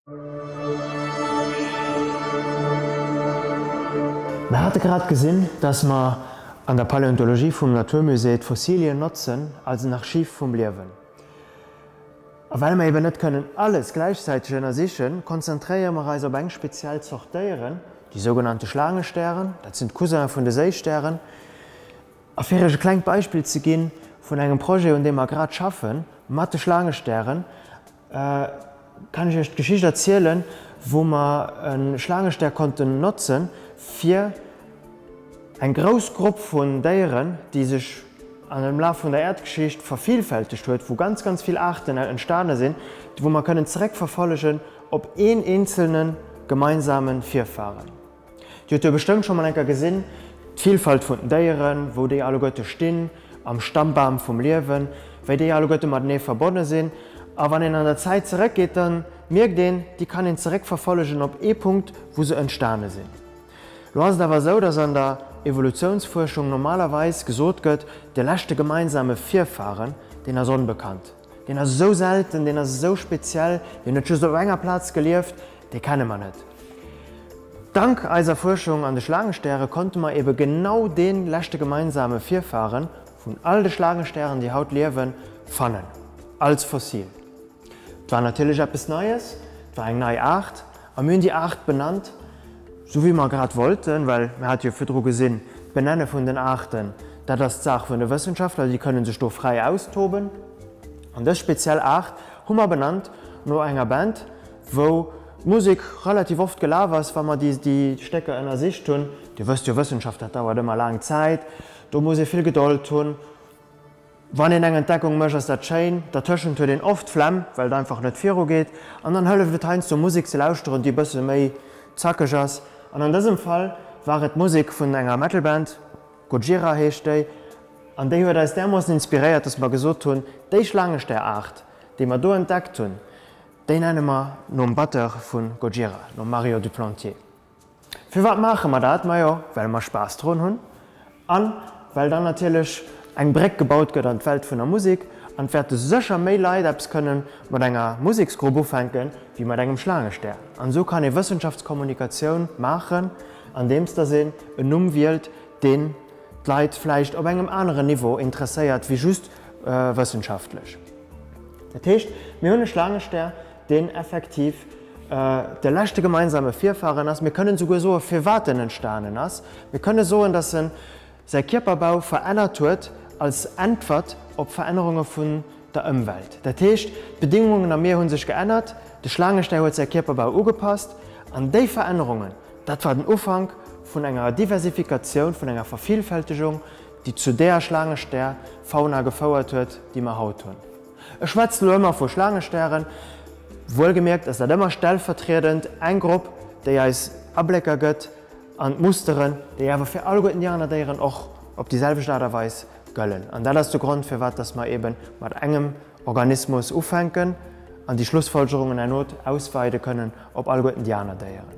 Mer hate grad gesinn, dass mer an der Paläontologie vum Naturmusée d'Fossilien notzen als en Archiv vum Liewen. A well mer eben net kënnen alles gläichzäiteg ënnersichen, konzentréiere mer eis op eng speziell Zort Déieren, déi sougenannte Schlaangestären, dat sinn d'Cousine vun de Séistären. A fir Iech e klengt Beispill ze ginn vun engem Projet, un deem mer grad schaffen, mat de Schlaangestären, kann ech Iech d'Geschicht erzielen, wou mer e Schlaangestär konnten notzen, fir eng grouss Grupp vun Déieren, déi sech an dem Laf vun der Äerdgeschicht vervielfältegt huet, wou ganz, ganz vill Aarten entstane sinn, wou mer kënnen zeréckverfollegen op een eenzelne gemeinsame Virfaren. Dir hutt jo bestëmmt scho mol eng Kéier gesinn, d'Villfalt vun den Déieren, wou déi alleguerte stinn am Stammbam vum Liewen, wéi déi alleguerte matenee verbonne sinn. A wann een an der Zäit zeréckgeet, da mierkt een, déi kann een zeréckverfollegen op ee Punkt, wou se entstane sinn. Lo ass et awer esou, dass an der Evolutiounsfuerschung normalerweis gesot gëtt, de leschte gemeinsame Virfaren, deen ass onbekannt. Deen ass esou selten, deen ass esou speziell, deen huet just op enger Plaz gelieft, dee kenne mer net. Dank eiser Fuerschung an de Schlaangestäre konnte mer ebe genau dee leschte gemeinsame Virfaren vun all de Schlaangestären, déi haut liewen, fannen, als Fossil. Et war natierlech eppes Neies, et war eng nei Aart a mir hunn déi Aart benannt, Sou wéi mer grad wollten, well mir hate jo virdru gesinn, d'Benenne vun den Aarten, dat ass d'Saach vun de Wëssenschaftler, déi kënne sech do fräi austoben. An dës speziell Aart hu mer benannt no enger Band, wou d'Musek relativ oft gelaf ass, wa mer déi Stécker ënnersicht hunn. Dir wësst jo, Wëssenschaft, dat dauert ëmmer laang Zäit, do muss ee vill Gedold hunn. Wann een eng Entdeckung mécht, ass dat schéin. Dertëschent huet een oft d'Flemm, well et einfach net viru geet. An dann hëlleft et heiansdo Musek ze lauschteren, déi e bësse méi zackeg ass. An an dësem Fall war et d'Musek vun enger Metal-Band, Gojira heescht déi. An déi huet eis därmoossen inspiréiert, dass mer gesot hunn, déi Schlaangestär-Aart, déi mer do entdeckt hunn, déi nenne mer nom Batteur vu Gojira, nom Mario Duplantier. Firwat maache mer dat? Majo, well mer Spaass drun hunn an well dann natierlech eng Bréck gebaut gëtt an d'Welt vun der Musek an et wäerte sécher méi Leit eppes kënne mat enger Museksgrupp ufänke wéi mat engem Schlaangestär. An esou kann ee Wëssenschaftskommunikatioun maachen, andeems dass een en Numm wielt, deen d'Leit vläicht op engem aneren Niveau interesséiert wéi just wëssenschaftlech. Dat heescht, mir hunn e Schlaangestär, deen effektiv de leschte gemeinsame Virfaren ass. Mir kënnen esouguer soen, firwat en entstanen ass. Mir kënne soen, datt en säi Kierperbau verännert huet als Äntwert op Verännerunge vun der Ëmwelt. Dat heescht, d'Bedingungen am Mier hu sech geännert, de Schlaangestär huet säi Kierperbau ugepasst an déi Verännerungen, dat war den Ufank vun enger Diversifikatioun, vun enger Vervielfältegung, déi zu deeër Schlaangestär-Fauna gefouert huet, déi mer haut hunn. Ech schwätzen elo ëmmer vu Schlaangestären, wuelgemierkt ass dat ëmmer stellvertriedend eng Grupp, déi eis Ablécker gëtt an d'Musteren, déi awer fir alleguerten déi aner Déieren och op déi selwecht Aart a Weis gëllen. An dat ass de Grond, firwat dass mer eebe mat engem Organismus ufänken an déi Schlussfolgerungen herno ausweide kënnen op alleguerten déi aner Déieren.